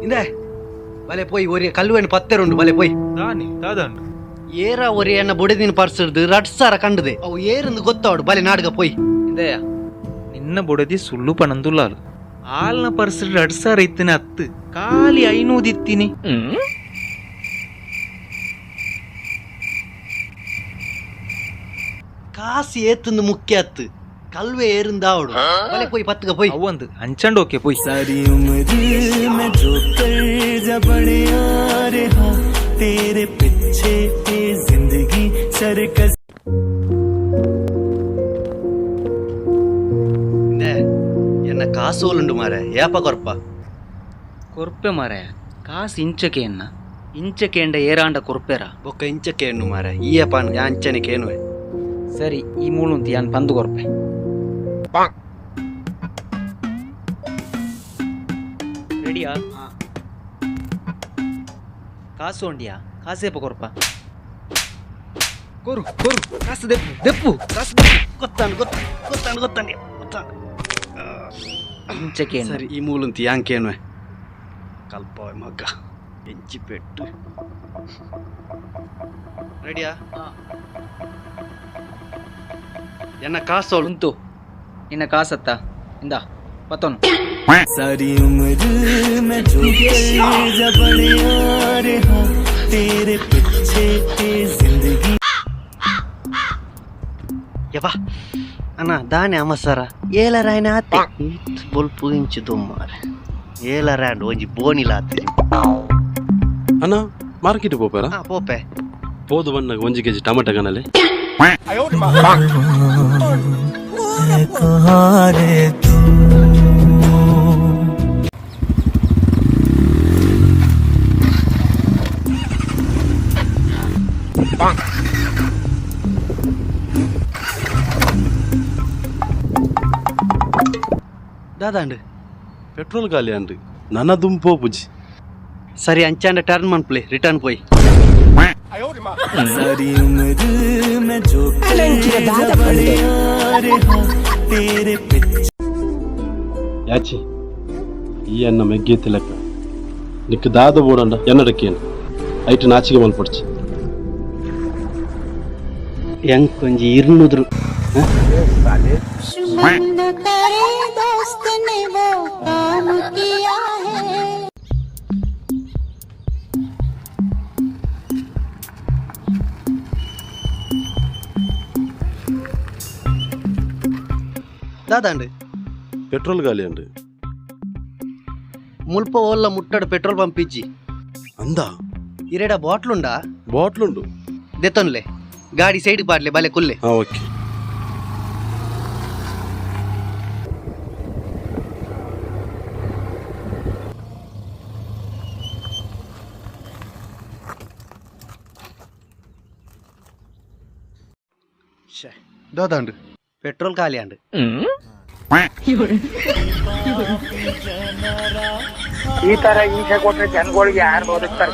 ಇಂದೆ ಬಲೆ ಪೋಯಿ ಒರಿಯ ಕಲ್ವೇನು ಪತ್ತೆರುಂಡು ಬಲೆ ಪೋಯಿ. ದಾನಿ ದಾದಂಡು? ಏರ ಒರಿ ಎನ್ನ ಬೊಡೆದಿನ ಪರ್ಸಿಡ್ದು 2000 ಕಂಡದೆ. ಅವು ಏರಂದು ಗೊತ್ತಾವಡು, ಬಲೆ ನಾಡ್ಗ ಪೋಯ್. ಇಂದಯ, ನಿನ್ನ ಬೊಡದಿ ಸುಳ್ಳು ಪಣಂದುಲ್ಲಾಲು. ಆಲ್ನ ಪರ್ಸ್ 2000 ಇತ್ತಿನ ಅತ್ತು, ಖಾಲಿ 500 ಇತ್ತೀನಿ. ಕಾಸು ಏತಂದು ಮುಖ್ಯ ಅತ್ತು, ಕಲ್ವೆ ಏರಿಂದಾವಡು. ಬಲೆ ಪೋಯ್ ಪತ್ತುಗ ಪೋಯ್. ಅವಂದು ಅಂಚಂಡು ಓಕೆ ಪೋಯ್. सारी उम्र मैं जो कर्जा बढ़िया रहा तेरे पीछे, ये जिंदगी सर्कस। ಇಂದೆ, ಎನ್ನ ಕಾಸು ಓಲುಂಡು ಮಾರೆ? ಏಪ ಕೊರ್ಪ? ಕೊರ್ಪೆ ಮಾರಾಯ. ಕಾಸು ಇಂಚಕೆ ಎನ್ನ ಇಂಚಕೆಂಡ ಏರಾಂಡ ಕೊರ್ಪೆರ. ಬೊಕ್ಕ ಇಂಚಕ್ಕೆ ಎಣ್ಣು ಮಾರೆ, ಈಯ ಪಾನ್ ಯಾ ಅಂಚನೆ ಕೇನುವೆ. ಸರಿ, ಈ ಮೂಲುಂತಿ ಯಾನ್ ಪಂದು ಕೊರ್ಪೆ. ರೆಡಿಯಾ? ಕಾಸು ಉಂಡಿಯಾ? ಕಾಸೇಪ ಕೊರ್ಪ? ಕೊರು ಕೊರು, ಕಾಸು ದೆಪ್ಪು ದೆಪ್ಪು, ಕಾಸು ದೆಪ್ಪು. ಗೊತ್ತಾಂಡು ಗೊತ್ತ ಗೊತ್ತಾಂಡು ಗೊತ್ತಾಂಡು ಗೊತ್ತಾಂಡು. ಇಂಚಕೆ ಎನ್ನ. ಸರಿ, ಈ ಮೂಲುಂತಿ ಯಾಂಕೇನುವೆ ಕಲ್ಪವೆ ಮಗ್ಗ ಎಂಚಿ ಪೆಟ್ಟು. ರೆಡಿಯಾ? ಎನ್ನ ಕಾಸು ಓಲು? ಉಂತು, ನಿನ್ನ ಕಾಸತ್ತ? ಇಂದ ಪತ್ತೊನು. सारी उम्र मैं जो कर्जा बढ़िया रहा तेरे पीछे, ये जिंदगी। ಯಪ್ಪ ಅಣ್ಣ, ದಾನೆ ಅಮಸರ ಏಲರಾಯನ ಆತೆ. ಈತ್ ಬೊಲ್ಪು ಇಂಚು ದೊಮ್ಮಾರೆ ಏಲರಾಂಡ್ ಒಂಜಿ ಬೋನಿಲ ಆತೆ. ಅಣ್ಣ, ಮಾರ್ಕೆಟ್ ಪೋಪೇರಾ? ಹಾ, ಪೋಪೆ. ಪೋದು ಬಣ್ಣಗ 1 ಕೆಜಿ ಟೊಮೆಟೊ ಕನಲೆ. कहाँ रे तू? ದಾದಾಂಡ್? ಪೆಟ್ರೋಲ್ ಖಾಲಿ ಅಂಡ್, ನನ ದುಂಬು ಪೋಪುಜಿ. ಸರಿ, ಅಂಚಾಂಡ ಟರ್ನ್ ಮನ್ಪ್ಲೆ, ರಿಟರ್ನ್ ಪೋಯ್. सारी उम्र मैं जो कर्जा बढ़िया रहा तेरे पीछे। ಯಾಚಿ, ಈ ಅನ್ನ ಮೆಗ್ಗೆ ತಿಲಕ ನಿಕ್ ದಾದ ಬೋಡಂಡ ಎನ್ನಡಕ್ಕೇನು ಐಟ್ ನಾಚಿಗೆ ಮಲ್ಪಡ್ಚಿ. ಎಂಕ್ ಒಂಜಿ 200. दुश्मन करे दोस्त ने वो काम किया है। ದಾದಾಂಡ್? ಪೆಟ್ರೋಲ್ ಖಾಲಿ ಅಂಡ್. ಮುಲ್ಪ ಓಲ್ಲ ಮುಟ್ಟಡ್ ಪೆಟ್ರೋಲ್ ಪಂಪ್ ಇಜ್ಜಿ. ಅಂದ? ಇರೆಡ ಬಾಟ್ಲ್ ಉಂಡಾ? ಬಾಟ್ಲ್ ಉಂಡು. ದೆತ್ತೊನ್ಲೆ, ಗಾಡಿ ಸೈಡ್ ಪಾಡ್ಲೆ, ಬಲೆ ಕುಲ್ಲೆ. ಹಾ, ಓಕೆ. ದಾದಾಂಡ್? ಪೆಟ್ರೋಲ್ ಖಾಲಿ ಅಂಡ್. ಈ ತರ ಹಿಂಸೆ ಕೊಟ್ರೆ ಜನಗಳಿಗೆ ಯಾರು ಬದುಕ್ತಾರ?